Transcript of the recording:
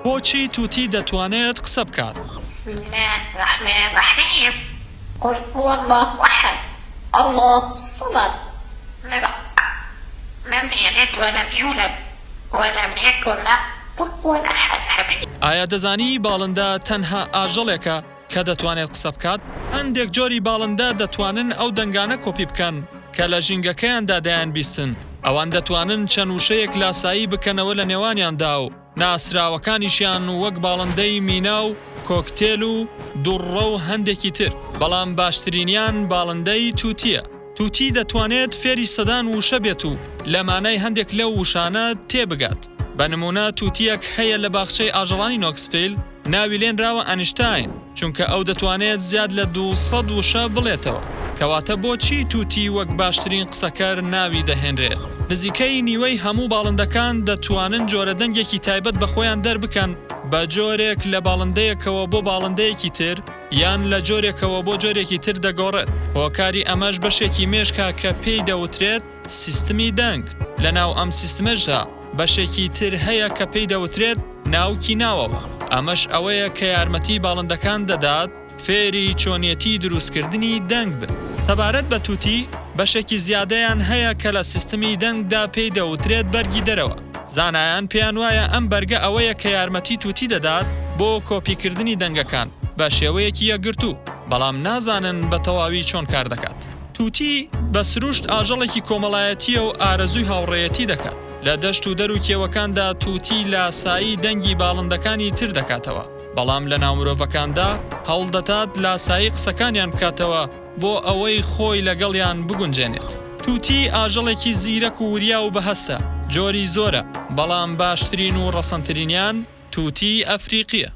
بۆچی توتی دەتوانێت قسە بکات؟ بسم اللە الرحمن الرحیم قل هو اللە احد اللە الصمد لم یلد ولم یولد ولم یکن له کفوا احد. ئایا دەزانی باڵندە تەنها ئاژەڵێکە کە دەتوانێت قسە بکات؟ هەندێک جۆری باڵندە دەتوانن ئەو دەنگانە کۆپی بکەن کە لە ژینگەکەیاندا دەیانبیستن، ئەوان دەتوانن چەند وشەیەک لاسایی بکەنەوە لە نێوانیاندا و ناسراوەکانیشیان وەک باڵندەی مینا و کۆکتێل و دوڕڕە و هەندێکی تر، بەڵام باشترینیان باڵندەی توتییە. توتی دەتوانێت فێری سەدان وشە بێت و لە مانای هەندێک لەو وشانە تێبگات. بە نموونە توتییەک هەیە لە باخچەی ئاژەڵانی نۆکسفیل ناوی لێنراوە ئەنیشتاین، چونکە ئەو دەتوانێت زیاد لە 200 وشە بڵێتەوە. کەواتە بۆچی توتی وەک باشترین قسەکەر ناوی دەهێنرێت؟ نزیکەی نیوەی هەموو باڵندەکان دەتوانن جۆرە دەنگێکی تایبەت بە خۆیان دەربکەن، بە جۆرێک لە باڵندەیەکەوە بۆ باڵندەیەکی تر یان لە جۆرێکەوە بۆ جۆرێکی تر دەگۆڕێت. هۆکاری ئەمەش بەشێکی مێشکە کە پێی دەوترێت سیستمی دەنگ، لەناو ئەم سیستمەشدا بەشێکی تر هەیە کە پێی دەوترێت ناوکی ناوەوە، ئەمەش ئەوەیە کە یارمەتی باڵندەکان دەدات فێری چۆنیەتی دروستکردنی دەنگ بن. سەبارەت بە توتی، بەشێکی زیادەیان هەیە کە لە سیستمی دەنگدا پێی دەوترێت بەرگی دەرەوە، زانایان پێیان وایە ئەم بەرگە ئەوەیە کە یارمەتی توتی دەدات بۆ کۆپیکردنی دەنگەکان بە شێوەیەکی یەکگرتوو، بەڵام نازانن بە تەواوی چۆن کار دەکات. توتی بە سروشت ئاژەڵێکی کۆمەڵایەتییە و ئارەزووی هاوڕێیەتی دەکات. لە دەشت و دەر و کێوەکاندا توتی لاسایی دەنگی باڵندەکانی تر دەکاتەوە، بەڵام لە ناو مرۆڤەکاندا هەوڵدەدات لاسایی قسەکانیان بکاتەوە بۆ ئەوەی خۆی لەگەڵیان بگونجێنێت. توتی ئاژەڵێکی زیرەک و وریا و بەهەستە، جۆری زۆرە، بەڵام باشترین و ڕەسەنترینیان توتی ئەفریقییە.